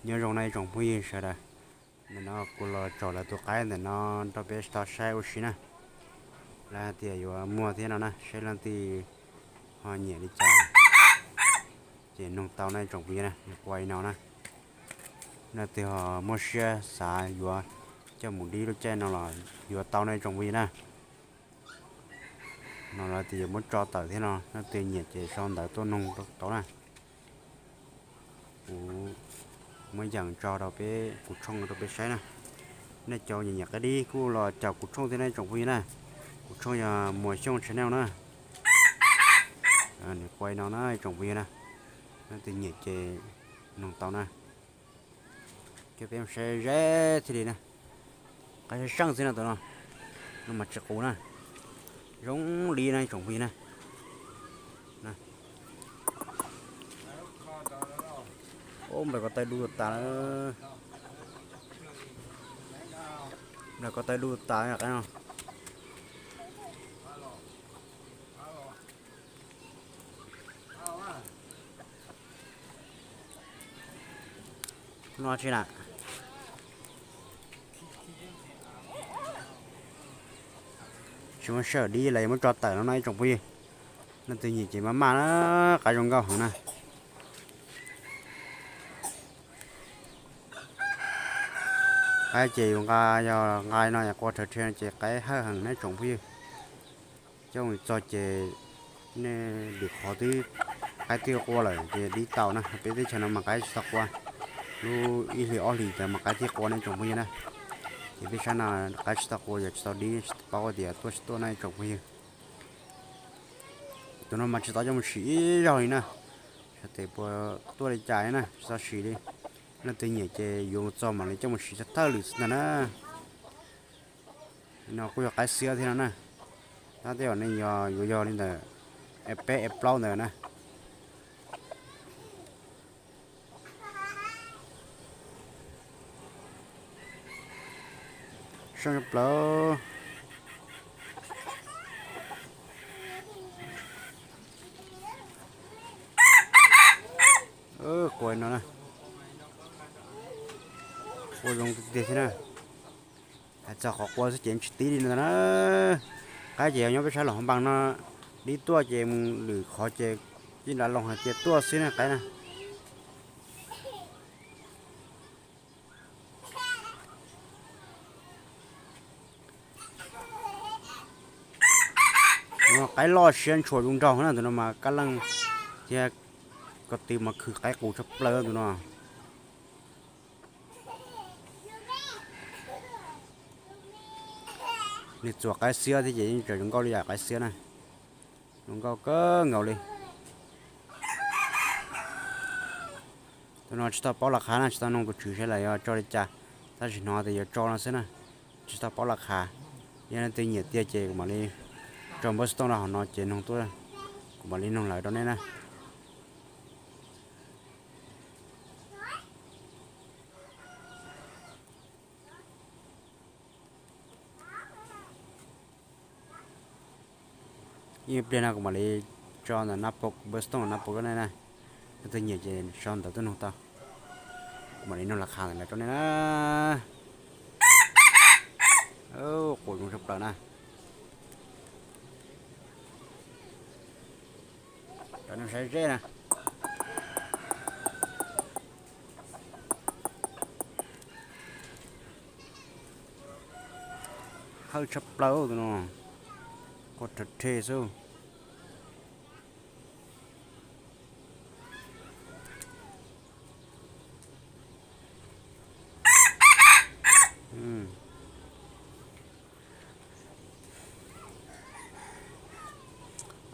Nyob zoo na ib tsoom phooj ywg sawv daws, ntawm no kuv los tsom lawv tus qaib ntawm no rau peb tau saib ua si na. Lawv hais tias yuav muag thiab no na, saib leej twg ho nyiam li cas ces nug tau na ib tsoom phooj ywg na, nws qua li no na. Leej twg ho muaj siab xav yuav coj mus dib lub caij no los yuav tau na ib tsoom phooj ywg na. No lawv tias yuav muab tso tawm thiab no, leej twg nyiam ces sau ntawv tuaj nug tau na. Kuv muab yees tso rau peb kuv tshooj rau peb saib na. Nej cov nyiam nyiam qaib dib kuj los caum kuv tshooj thiab na ib tsoom phooj ywg na. Kuv tshooj yog Muas Xyooj Channel na. Nws qua li no na ib tsoom phooj ywg na. Leej twg nyiam ces nug tau na. Coj peb mus saib ze thiaj li na. Qaib seej xwb no tus no, no mas tsis qus na. Zoo li no ib tsoom phooj ywg na. Ub, nplaim ko taw du tas lawm. Nplaim ko taw du tas qaib no. No tsis na. Tsis muaj sij hawm dib los yuav muab tso tawm no no ib tsoom phooj ywg. Leej twg nyiam ces maj maj na, qaib zoo nkauj heev na. Qaib ces yus nqa, yog nqa no qua rhawv rhe ces qaib hawj heev na ib tsoom phooj ywg. Coj mus txog ces nej lwm qhov twb, qaib twb qua lawm ces dib tau na. Peb teb chaws no mas qaib tsis tau qua, lub ib hlis ob hlis ntawd mas qaib thiaj qua na ib tsoom phooj ywg na. Ces peb sab no qaib tsis tau qua, yog tsis tau dib tsis paub tias tuaj tsis tuaj na ib tsoom phooj ywg. Tus no mas tsis tau coj mus sim ib zaug li na, xyov tes puas tuaj li cas li na, tsis tau sim li. Leej twg nyiam ces yuav mus txog mam li coj mus sim thawj lwm xwb ntag na. No kuj yog qaib xiab thiab no na. Tab tej zaum nej yog yuav yog li ntawm e peb e plaub ntawd na. Seej plaws. Qua no na. Qua zoo tiag tiag thiab na. Hais txog qhov qua xwb ces tsis tib li no na. Qaib ces yog nyob peb sab Luam Phab Npas no, dib tuaj ces mus lwm qhov ces yeej nram loog hais tias tuaj xwb na qaib na. Tus no qaib loj siab ntshua zoo nraug na, tus no mas kab leej thiab ko tw mas khwv qaib qus tshaj plaws tus no. Nws txuas qaib xiab thiab ces yeej tseem zoo nkauj li yam qaib xiab na. Zoo nkauj kawg nkaus li. Tus no tsis tau paub las qha na, tsis tau noog tus tswv seb lawv yuav tso li cas, tab sis hnov tias yuav tso no xwb na. Tsis tau paub las qha. Yog leej twg nyiam tiag ces kuv mam li tso npawb xov tooj rau hauv no ces noog tuaj, kuv mam li noog lawv rau nej na. Ib pliag no kuv mam li tso ntawm nab pau, npawb xov tooj nab pau rau nej na. Leej twg nyiam ces sau ntawv tuaj noog tau, kuv mam li noog las qha ntawm lawv rau nej na. Qus zoo tshaj plaws na. Rau nej saib zeb na. Hawj tshaj plaws tus no, qua rhawv rhe xwb.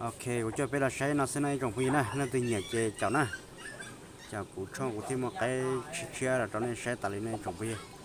Ok, kuv coj peb los saib no xwb na ib tsoom phooj ywg na, leej twg nyiam ces caum na. Caum kuv tshooj kuv thiaj muaj qaib tshiab tshiab los rau nej saib tas li na ib tsoom phooj ywg.